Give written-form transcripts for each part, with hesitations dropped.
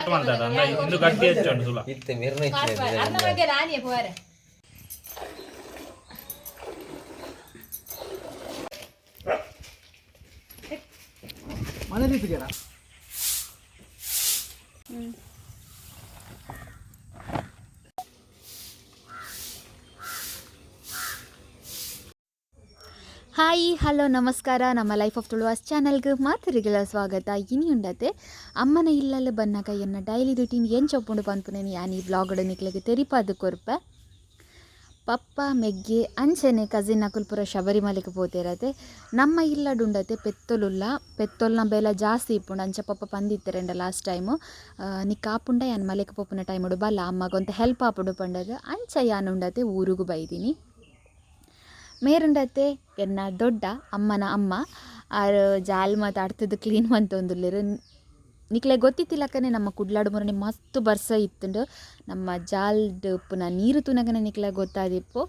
ಇಂದು ಗಟ್ಟಿ ಹೆಚ್ಚು ಸುಲ ಇತ್ತೆ ಮಿರ್ನ ಅರ್ನ ಬಗ್ಗೆ ರಾಣಿಯೇ ಪೋರೆ. ಹಾಯ್ ಹಲೋ ನಮಸ್ಕಾರ. ನಮ್ಮ ಲೈಫ್ ಆಫ್ ತುಳುವಾಸ್ ಚಾನಲ್ಗೆ ಮಾತರಿಗೆಲ್ಲ ಸ್ವಾಗತ. ಇನಿ ಉಂಡತೆ ಅಮ್ಮನ ಇಲ್ಲಲ್ಲಿ ಬನ್ನಾಗ ಎನ್ನ ಡೈಲಿ ರುಟೀನ್ ಎಂಚೊಪ್ಪುಂಡು ಪನ್ಪುನೇನು ಯಾನ್ ಈ ವ್ಲಾಗ್ಡ್ ನಿಕ್ಲೆಗ್ ತೆರಿಪಾದ್ ಕೊರ್ಪೆ. ಪಪ್ಪ ಮೆಗ್ಗೆ ಅಂಚನೆ ಕಸಿನ್ ಅಕುಲು ಪೂರ ಶಬರಿಮಲೆಗ್ ಪೋತೇರತೆ. ನಮ್ಮ ಇಲ್ಲಡುಂಡತೆ ಪೆತ್ತೊಲುಲ್ಲ, ಪೆತ್ತೊಲ್ನ ಬೇಲೆ ಜಾಸ್ತಿ ಇಪ್ಪುಂಡು. ಅಂಚ ಪಪ್ಪ ಪಂದಿತ್ತೆರಂಡ ಲಾಸ್ಟ್ ಟೈಮು, ನಿಕ್ ಆಪುಂಡ ಯಾನ್ ಮಲೆಕ್ ಪೋಪುನ ಟೈಮುಡು ಬಲ್ಲ ಅಮ್ಮಗೊಂತ ಹೆಲ್ಪ್ ಆಪುಂಡು ಪಂಡದು. ಅಂಚ ಯಾನ್ ಉಂಡತೆ ಊರುಗು ಬೈದಿನಿ. ಮೇರುಂಡತೆ ಎನ್ನ ದೊಡ್ಡ ಅಮ್ಮನ ಅಮ್ಮ ಆರು ಜಾಲ್ ಮಾತ ಅಡ್ತದ್ದು ಕ್ಲೀನ್ ಮಂತೊಂದುಲ್ಲೆರ್. ನಿಕ್ಲೆ ಗೊತ್ತಿತ್ತಿಲಕ್ಕನೆ ನಮ್ಮ ಕುಡ್ಲಾಡು ಮೊರನೆ ಮಸ್ತ್ ಬರ್ಸ ಇತ್ತುಂಡು. ನಮ್ಮ ಜಾಲ್ಡ್ ಉಪ್ಪುನ ನೀರು ತೂನಗನೆ ನಿಕ್ಲೆ ಗೊತ್ತಾದಿಪ್ಪು.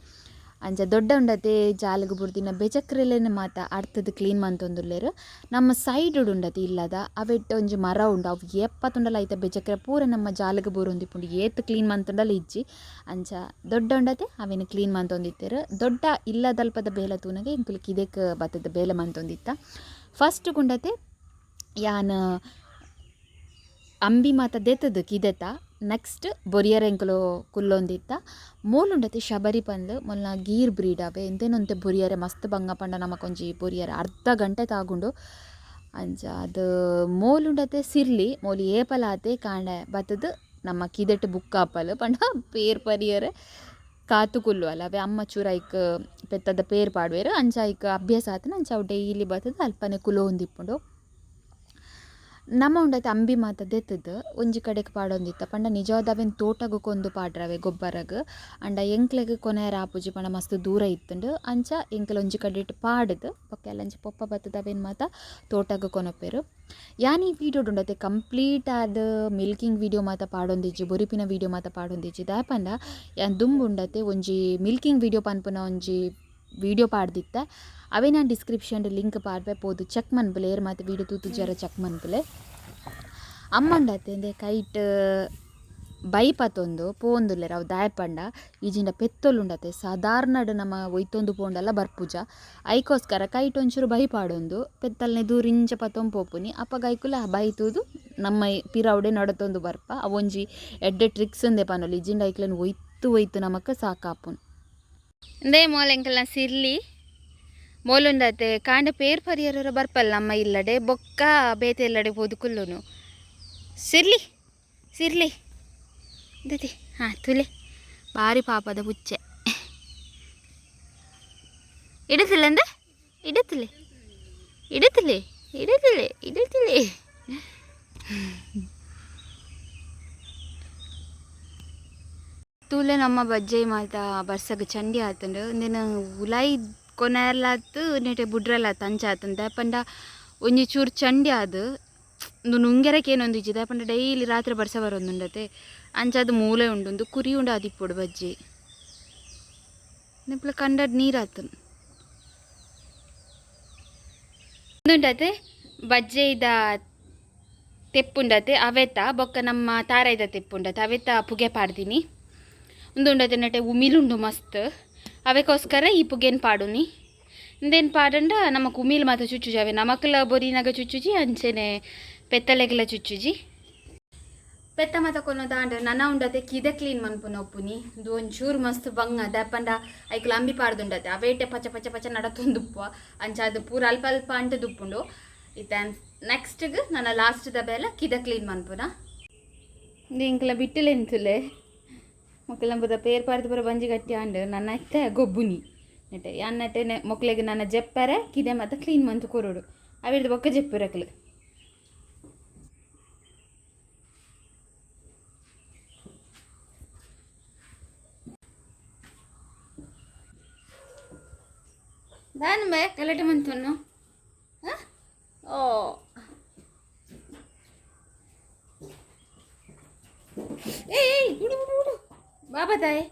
ಅಂಚ ದೊಡ್ಡ ಉಂಡತೆ ಜಾಲ್ಗ್ ಬುಡ್ದಿನ ಬೆಚಕ್ರೆಲೆನ್ ಮಾತ ಅಡ್ತದ್ದು ಕ್ಲೀನ್ ಮಂತೊಂದುಲ್ಲೆರ್. ನಮ್ಮ ಸೈಡ್ ಉಂಡತೆ ಇಲ್ಲದ ಅವೆಟ್ ಒಂಜಿ ಮರ ಉಂಡು, ಅವು ಏಪ ತೂಂಡಲ ಐತ ಬೆಚಕ್ರೆ ಪೂರ ನಮ್ಮ ಜಾಲ್ಗ್ ಬೂರೊಂದಿಪ್ಪುಂಡು. ಏತ್ ಕ್ಲೀನ್ ಮಂತುಂಡಲ ಇಜ್ಜಿ. ಅಂಚ ದೊಡ್ಡ ಉಂಡತೆ ಅವೆನ್ ಕ್ಲೀನ್ ಮಂತೊಂದಿತ್ತೆರ್. ದೊಡ್ಡ ಇಲ್ಲದಲ್ಪದ ಬೇಲೆ ತೂನಗ ಎಂಕುಲು ಕಿದೆಕ್ ಬತ್ತದ ಬೇಲೆ ಮಂತೊಂದಿತ್ತ. ಫಸ್ಟ್ ಗುಂಡತೆ ಯಾನ್ ಅಂಬಿ ಮಾತ ದೆತ್ತದು ಕಿದೆತ ನೆಕ್ಸ್ಟ್ ಬೊರಿಯರ್ ಎಂಕುಲು ಕುಲ್ಲೊಂದಿತ್ತ. ಮೂಲುಂಡತೆ ಶಬರಿ ಪಂದ್ ಮೊಲ್ನ ಗೀರ್ ಬ್ರೀಡ್ ಅವೆ ಎಂತೇನೊಂತೆ ಬೊರಿಯರೆ ಮಸ್ತ್ ಬಂಗ ಪಂಡ ನಮಕೊಂಜಿ ಬೊರಿಯರೆ ಅರ್ಧ ಗಂಟೆ ತಾಗುಂಡು. ಅಂಚ ಅದು ಮೋಲುಂಡತೆ ಸಿರ್ಲಿ ಮೋಲು ಏಪಲಾತೆ ಕಾಂಡೆ ಬತ್ತದು ನಮ್ಮ ಕಿದೆಟ್ ಬುಕ್ ಆಪಲ್ ಪಂಡ ಪೇರ್ ಪರಿಯರೆ ಕಾತು ಕುಲ್ಲು ಅಲ್ಲ. ಅವೇ ಅಮ್ಮ ಚೂರ ಐಕ್ ಪೆತ್ತದ ಪೇರ್ ಪಾಡುವೆರ್. ಅಂಚ ಐಕ್ ಅಭ್ಯಾಸ ಆತನ ಅಂಚ ಅವು ಡೈಲಿ ಬತ್ತದು ಅಲ್ಪನೆ ಕುಲೋಂದಿಪ್ಪುಂಡು. ನಮ್ಮ ಉಂಡತೆ ಅಂಬಿ ಮಾತ ದೆತ್ತದು ಒಂಜಿ ಕಡೆಕ್ ಪಾಡೊಂದಿತ್ತ. ಪಂಡ ನಿಜವಾದ ಅವೆನ್ ತೋಟಗ್ ಕೊಂದು ಪಾಡ್ರವೆ ಗೊಬ್ಬರಗ್. ಅಂಡ ಎಂಕ್ಲೆಗ್ ಕೊನೆಯರ ಆಪುಜಿ ಪಂಡ ಮಸ್ತ್ ದೂರ ಇತ್ತುಂಡು. ಅಂಚ ಎಂಕ್ಲ ಒಂಜಿ ಕಡೆಟ್ ಪಾಡುದು ಬೊಕ್ಕ ಎಲ್ಲಂಚ ಪೊಪ್ಪ ಬತ್ತದ ಅವೆನ್ ಮಾತ ತೋಟಗ್ ಕೊನೊಪೆರ್. ಯಾನ್ ಈ ವೀಡಿಯೋಡ್ ಉಂಡತೆ ಕಂಪ್ಲೀಟ್ ಆದ್ ಮಿಲ್ಕಿಂಗ್ ವೀಡಿಯೋ ಮಾತ ಪಾಡೊಂದಿಜ್ಜಿ, ಬೊರಿಪಿನ ವೀಡಿಯೋ ಮಾತ ಪಾಡೊಂದಿಜ್ಜಿ. ದಾಯೆ ಪಂಡ ಯಾನ್ ದುಂಬು ಉಂಡತೆ ಒಂಜಿ ಮಿಲ್ಕಿಂಗ್ ವೀಡಿಯೋ ಪನ್ಪುನ ಒಂಜಿ ವೀಡಿಯೋ ಪಾಡ್ದಿತ್ತೆ. ಅವೇ ನಾನು ಡಿಸ್ಕ್ರಿಪ್ಷನ್ ಲಿಂಕ್ ಪಾಡ್ವೆ, ಪೋದು ಚೆಕ್ ಮನ್ಪುಲೆ. ಏರ್ ಮಾತ ವೀಡಿಯೋ ತೂತು ಜರ ಚೆಕ್ ಮನ್ಪುಲೆ. ಅಮ್ಮಂಡತೆ ಇಂದೆ ಕೈಟ್ ಬೈ ಪತೊಂದು ಪೋಂದುಲ್ಲೆರ್. ಅವು ದಾಯೆ ಪಂಡ ಈಜಿಂಡ ಪೆತ್ತೊಲುಂಡತೆ ಸಾಧಾರಣಡ್ ನಮ ಒಯ್ತೊಂದು ಪೋಂಡಲ ಬರ್ಪುಜ. ಐಕೋಸ್ಕರ ಕೈಟ್ ಒಂಚೂರು ಬೈ ಪಾಡೊಂದು ಪೆತ್ತಲ್ನೆ ದೂರಿಂಚ ಪತೊಂದು ಪೋಪುನಿ. ಅಪಗ ಐಕುಲ ಬೈ ತೂದು ನಮ್ಮ ಪಿರವುಡೆ ನಡತೊಂದು ಬರ್ಪ. ಅವೊಂಜಿ ಎಡ್ಡೆ ಟ್ರಿಕ್ಸ್ ಅಂದೆ ಪನೊಲಿ. ಇಜಿಂಡ ಐಕ್ಲೆನ್ ಒಯ್ತು ಒಯ್ತು ನಮಕ್ ಸಾಕಾಪುನು. ಇಂದೇ ಮೋಲ್ ಎಂಕಲ್ನ ಸಿರ್ಲಿ ಮೋಲುಂಡತೆ ಕಾಂಡ ಪೇರ್ ಪರಿಯರ ಬರ್ಪಲ್ಲ ನಮ್ಮ ಇಲ್ಲಡೆ ಬೊಕ್ಕ ಬೇತೆ ಇಲ್ಲಡೆ ಪೋದು ಕುಲ್ಲುನು. ಸಿರ್ಲಿ ಸಿರ್ಲಿ ದತಿ ಹಾಂ ತುಲೆ ಬಾರಿ ಪಾಪದ ಪುಚ್ಚೆ ಇಡತಿಲ್ಲ ಅಂದ ಇಡತಿಲ್ಲ ಇಡತಿಲ್ಲ ಇಡತಿಲ್ಲ ಇಡತಿಲ್ಲ. ತೂಲೆ ನಮ್ಮ ಬಜ್ಜೈ ಮಾತ ಬರ್ಸಗ್ ಚಂಡಿ ಆತುಂಡು. ಇಂದೆನ್ ಉಲಾಯಿ ಕೊನೆರ್ಲಾತ್ ನೆಟೆ ಬುಡ್ರಲಾತ್ ಅಂಚ ಆತುಂಡು. ದಾಯೆ ಪಂಡ ಒಂಜಿ ಚೂರು ಚಂಡಿ ಆದ್ ಉಂದು ನುಂಗೆರಕ್ಕೆ ಏನೊಂದಿಜ್ಜಿ. ದಾಯೆ ಪಂಡ ಡೈಲಿ ರಾತ್ರಿ ಬರ್ಸ ಬರೊಂದುಂಡತೆ. ಅಂಚಾದ್ ಮೂಲೆ ಉಂಡು ಉಂದು ಕುರಿ ಉಂಡು ಆದಿಪ್ಪೊಡು ಬಜ್ಜಿ ನಿಪ್ಲ ಕಂಡಡ್ ನೀರಾತುಂಡು. ಉಂದುಂಡತೆ ಬಜ್ಜೈದ ತೆಪ್ಪುಂಡತೆ ಅವೆತ ಬೊಕ್ಕ ನಮ್ಮ ತಾರಾಯ್ದ ತೆಪ್ಪುಂಡತೆ ಅವೆತ ಪುಗೆ ಪಾಡ್ದಿನಿ. ಉಂದುಂಡತೆ ನೆಟೆ ಉಮಿಲುಂಡು ಮಸ್ತ್ ಅವೆಕೋಸ್ಕರ ಈ ಪುಗೆನ್ ಪಾಡುನಿ. ಇಂದೇನು ಪಾಡಂಡ ನಮಕ್ ಉಮಿಲ್ ಮಾತ ಚುಚ್ಚುಜಿ. ಅವೆ ನಮಕ್ಲ ಬೊರಿನಾಗ ಚುಚ್ಚುಜಿ ಅಂಚೆನೆ ಪೆತ್ತಲೆಗ್ಲ ಚುಚ್ಚುಜಿ. ಪೆತ್ತ ಮಾತ ಕೊನೊದಾಂಡ ನನ ಉಂಡತೆ ಕಿದೆ ಕ್ಲೀನ್ ಮನ್ಪುನ ಉಪ್ಪುನಿ. ಉಂದು ಒಂಚೂರು ಮಸ್ತ್ ಬಂಗ ದಾಯೆ ಪಂಡ ಐಕ್ಲ ಅಂಬಿ ಪಾಡ್ದುಂಡತೆ ಅವೇಟೆ ಪಚ ಪಚ ಪಚ ನಡತೊಂದುಪ್ಪು. ಅಂಚ ಅದು ಪೂರ ಅಲ್ಪ ಅಲ್ಪ ಅಂಟುದುಪ್ಪುಂಡು. ಇತ್ತೆ ನೆಕ್ಸ್ಟ್ಗ್ ನನ್ನ ಲಾಸ್ಟ್ ದ ಬೇಲೆ ಕಿದೆ ಕ್ಲೀನ್ ಮನ್ಪುನ. ಇಂದು ಎಂಕ್ಲ ಬಿಟ್ಟುಲೆಂತುಲೆ ಮೊಕ್ಲೆ ನಂಬುದ ಪೇರ್ ಪಾಡ್ದು ಪೂರ ಬಂಜಿ ಗಟ್ಟಿ ಆಂಡ್ ನನ್ನ ಇತ್ತೆ ಗೊಬ್ಬುನಿ ನೆಟೆ ಯಾನ್ ನೆಟೆ ಮೊಕ್ಲೆಗ್ ನನ್ನ ಜೆಪ್ಪರೆ ಕಿದೆ ಮಾತ ಕ್ಲೀನ್ ಮಂತು ಕೊರೊಡು ಅವಿರ್ದು ಬೊಕ್ಕ ಜೆಪ್ಪುರಕ್ಲು. ದಾನ್ ಬೇ ಗಲಾಟೆ ಮಂತುನು ಓ ಏಯ್ ಏಯ್ ಬಿಡು ಬಿಡು ಬಿಡು ಬಾಬಾ ತಾಯಿ.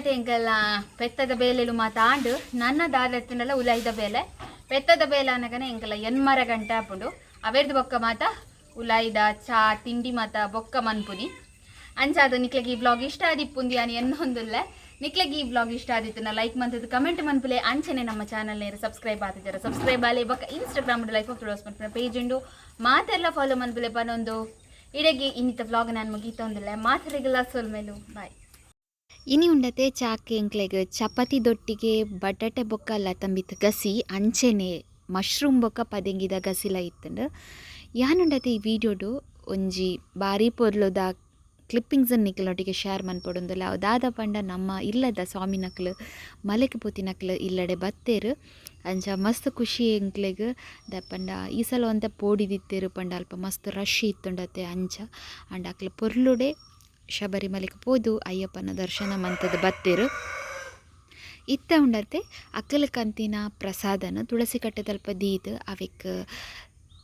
ಉಂಡತೆ ಎಂಕಲ್ಲ ಪೆತ್ತದ ಬೇಲೆಲು ಮಾತ ಆಂಡು ನನ್ನ ದಾದತ್ತುಂಡಲ ಉಲಾಯ್ದ ಬೇಲೆ ಪೆತ್ತದ ಬೇಲೆ ಅನಗನೆ ಎಂಕಲ್ಲ ಎನ್ಮರ ಗಂಟೆ ಆಪುಂಡು ಅವೆರ್ದು ಬೊಕ್ಕ ಮಾತ ಉಲಾಯ್ದ ಚಾ ತಿಂಡಿ ಮಾತ ಬೊಕ್ಕ ಮನ್ಪುನಿ. ಅಂಚಾದ ನಿಕ್ಲೆಗ್ ಈ ಬ್ಲಾಗ್ ಇಷ್ಟ ಆದಿಪ್ಪುಂದಿ అని ಎನ್ನೊಂದುಲ್ಲೆ. ನಿಕ್ಲೆಗ್ ಈ ಬ್ಲಾಗ್ ಇಷ್ಟ ಆದಿತ್ತು ನಾ ಲೈಕ್ ಮಂತದ್ದು ಕಮೆಂಟ್ ಮನ್ಪುಲೆ. ಅಂಚನೆ ನಮ್ಮ ಚಾನಲ್ ನೇರ ಸಬ್ಸ್ಕ್ರೈಬ್ ಆತಿದ್ದಾರೆ ಸಬ್ಸ್ಕ್ರೈಬ್ ಆಲೆ. ಬೊಕ್ಕ ಇನ್ಸ್ಟಾಗ್ರಾಮ್ ಲೈಫ್ ಆಫ್ ತುಳಸ್ ಮನ್ಪುನ ಪೇಜ್ ಉಂಡು, ಮಾತೆಲ್ಲ ಫಾಲೋ ಮನ್ಪುಲೆ ಪನೊಂದು ಇಡಗಿ ಇನ್ನಿತ ವ್ಲಾಗ್ ನಾನು ಮುಗೀತೊಂದಿಲ್ಲ. ಮಾತೆರೆಗೆಲ್ಲ ಸೊಲ್ಮೆಲು, ಬಾಯ್. ಇನಿ ಉಂಡತೆ ಚಾಕ್ ಎಂಕ್ಲೆಗ್ ಚಪಾತಿ ದೊಟ್ಟಿಗೆ ಬಟಾಟೆ ಬೊಕ್ಕ ಲತಂಬಿತ್ ಗಸಿ ಅಂಚೆನೆ ಮಶ್ರೂಮ್ ಬೊಕ್ಕ ಪದೆಂಗಿದ ಗಸಿಲ ಇತ್ತುಂಡು. ಯಾನುಂಡತೆ ಈ ವಿಡಿಯೋಡು ಒಂಜಿ ಬಾರಿ ಪೊರ್ಲುದ ಕ್ಲಿಪ್ಪಿಂಗ್ಸ್ ನಿಕ್ಲೆನೊಟ್ಟಿಗೆ ಶೇರ್ ಮನ್ಪೊಡುಂದುಲ್ಲ. ಅವು ದಾದ ಪಂಡ ನಮ್ಮ ಇಲ್ಲದ ಸ್ವಾಮಿನಕ್ಲು ಮಲೆಕ್ ಪೋತಿನಕ್ಲು ಇಲ್ಲಡೆ ಬತ್ತೆರ್. ಅಂಚ ಮಸ್ತ್ ಖುಷಿ ಎಂಕ್ಲೆಗ್. ದಾಯೆ ಪಂಡ ಈ ಸಲ ಒಂತೆ ಪೋಡಿದಿತ್ತೆರ್ ಪಂಡ ಅಲ್ಪ ಮಸ್ತ್ ರಶ್ ಇತ್ತುಂಡತೆ ಅಂಚ. ಆಂಡ ಅಕ್ಲು ಪೊರ್ಲುಡೆ ಶಬರಿಮಲೆಗ್ ಪೋದು ಅಯ್ಯಪ್ಪನ ದರ್ಶನ ಮಂತುದು ಬತ್ತೆರ್. ಇತ್ತೆ ಉಂಡತೆ ಅಕಲ್ ಕಂತಿನ ಪ್ರಸಾದನ ತುಳಸಿ ಕಟ್ಟೆದಲ್ಪ ದೀದ್ ಅವೆಕ್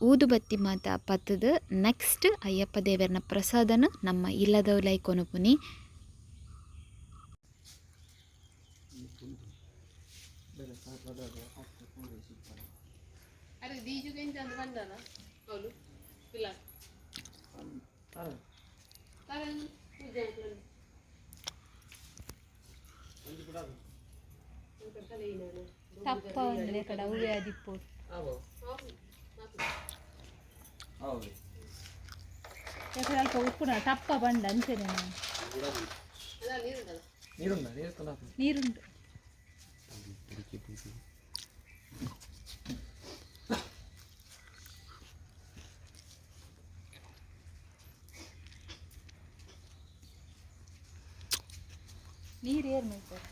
ಊದುಬತ್ತಿ ಮಾತ ಪತ್ತುದು ನೆಕ್ಸ್ಟ್ ಅಯ್ಯಪ್ಪ ದೇವರ್ನ ಪ್ರಸಾದನ ನಮ್ಮ ಇಲ್ಲದವಲೈ ಕೊನೊಪುನಿ. ತಪ್ಪ ಒಂದು ಕಡೆ ಹೂವೆ ಅದಿಪ್ಪು ಯಾಕಂದ್ರೆ ಅಲ್ಪ ಉಪ್ಪುನ ತಪ್ಪ ಬಂಡ ಅಂಚೆನೆ ನಾನು ನೀರುಂಟು. ನೀರು ಏರ್ ಮೈತಾರೆ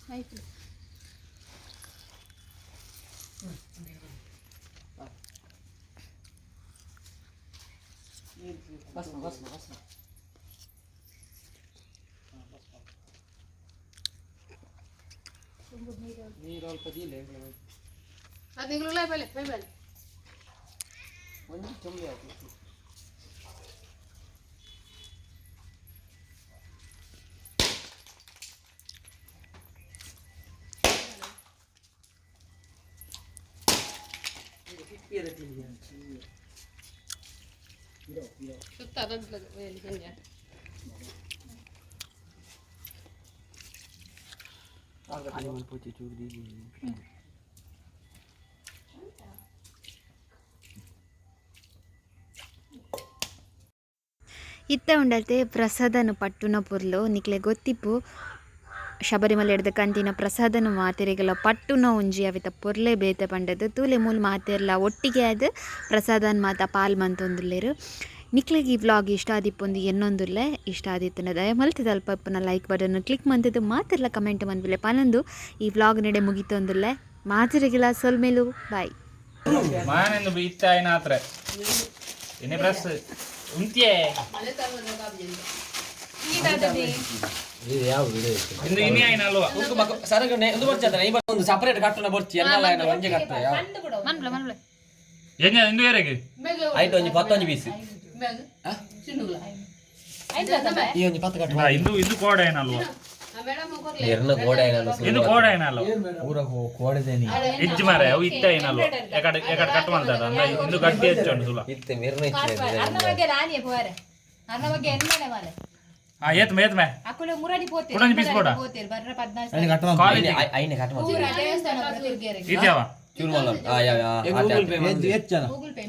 ಮೈಪು. ಇತ್ತೆ ಉಂಡತೆ ಪ್ರಸಾದನು ಪಟ್ಟುನ ಪೊರ್ಲು. ನಿಕ್ಲೆ ಗೊತ್ತಿಪ್ಪು ಶಬರಿಮಲೆ ಎಡ್ದ ಕಂತಿನ ಪ್ರಸಾದನು ಮಾತೆರೆಗೆಲ್ಲ ಪಟ್ಟುನ ಒಂಜಿ ಅವಿತ ಪೊರ್ಲೆ ಬೇತೆ ಪಂಡದು. ತೂಲೆ ಮೂಲು ಮಾತೆರ್ಲ ಒಟ್ಟಿಗೆ ಆದ್ ಪ್ರಸಾದನ್ ಮಾತ ಪಾಲ್ ಮಂತೊಂದುಲ್ಲೆರ್. ನಿಕ್ಲೆಗ್ ಈ ವ್ಲಾಗ್ ಇಷ್ಟ ಆದಿಪ್ಪೊಂದು ಎನ್ನೊಂದುಲ್ಲೆ. ಇಷ್ಟ ಆದಿತ್ತುಂಡ ದಯ ಮಲ್ತುದು ಅಲ್ಪ ಇಪ್ಪುನ ಲೈಕ್ ಬಟನ್ ಕ್ಲಿಕ್ ಮಂತುದು ಮಾತೆರ್ಲ ಕಮೆಂಟ್ ಮನ್ಪುಲೆ ಪನೊಂದು ಈ ವ್ಲಾಗ್ ನೆಡೆ ಮುಗಿತೊಂದುಲ್ಲೆ. ಮಾತೆರೆಗೆಲ ಸೊಲ್ಮೆಲು, ಬಾಯ್. ಮಾನೆಂದು ಇತ್ತ ಆತ್ರ ಎಣ್ಣೆ ಬ್ರಸ್ ಉಂತಿಯೇ ಇಂದು ಇನಿ ಆಯ್ನ ಅಲ್ವಾ? ಸರಗಣೆ ಒಂದು ಬರ್ಚದ ಈ ಒಂದು ಸಪರೇಟ್ ಕಟ್ಟುನ ಬರ್ಚಿ ಎಲ್ಲ ಆಯ್ನ ಒಂಜೆ ಕಟ್ಟ ಯಾವ ಮನ್ಪುಲೆ ಮನ್ಪುಲೆ. ಎಂಜ ಇಂದು ಬೇರೆಗೆ ಆಯ್ತು, ಒಂಜಿ ಪತ್ತೊಂಜಿ ಪೀಸ್ ಈ ಒಂಜಿ ಪತ್ತು ಕಟ್ಟು. ಇಂದು ಇಂದು ಕೋಡ ಏನಲ್ವಾ? ಎರ್ನ ಗೋಡೆ ಆಯ್ನಲ್ಲ. ಇಂದು ಕೋಡ ಏನಲ್ವಾ? ಊರ ಕೋಡೆದೇನಿ. ಇಜ್ಜಿ ಮಾರೆ, ಅವು ಇತ್ತ ಏನಲ್ವಾ, ಎಕಡೆ ಎಕಡೆ ಕಟ್ ಮಾಡ್ತಾರ ಇಂದು ಗಟ್ಟಿ ಹೆಚ್ಚು ಸುಲ. ಇತ್ತೆ ಮಿರ್ನ. ಅರ್ನ ಬಗ್ಗೆ ರಾಣಿಯೇ ಪೋರೆ ಅರ್ನ ಬಗ್ಗೆ ಎನ್ಮನೆ ಮಾಲೆ. ಹಾ, ಏತ್ ಮೇ ಏತ್ ಮೇ. ಅಕುಲು ಮುರಡಿ ಪೋತೇರು. ಕುಡೊಂಜಿ piece ಕೊಡ. ಪೋತೇರು ಬರ್ರ 14. ಕಾಲೇಜ್. ಐನೆ ಕಟ್ ಮಾಡ್ತೀನಿ. ಪೂರ ದೇವಸ್ಥಾನ ಪೂರ ತಿರ್ಗೇರೆ. ಇದ್ಯಾವ? ಚೂರು ಮಲ್ಲ ಆ ಯಾ ಯಾ. Google pay.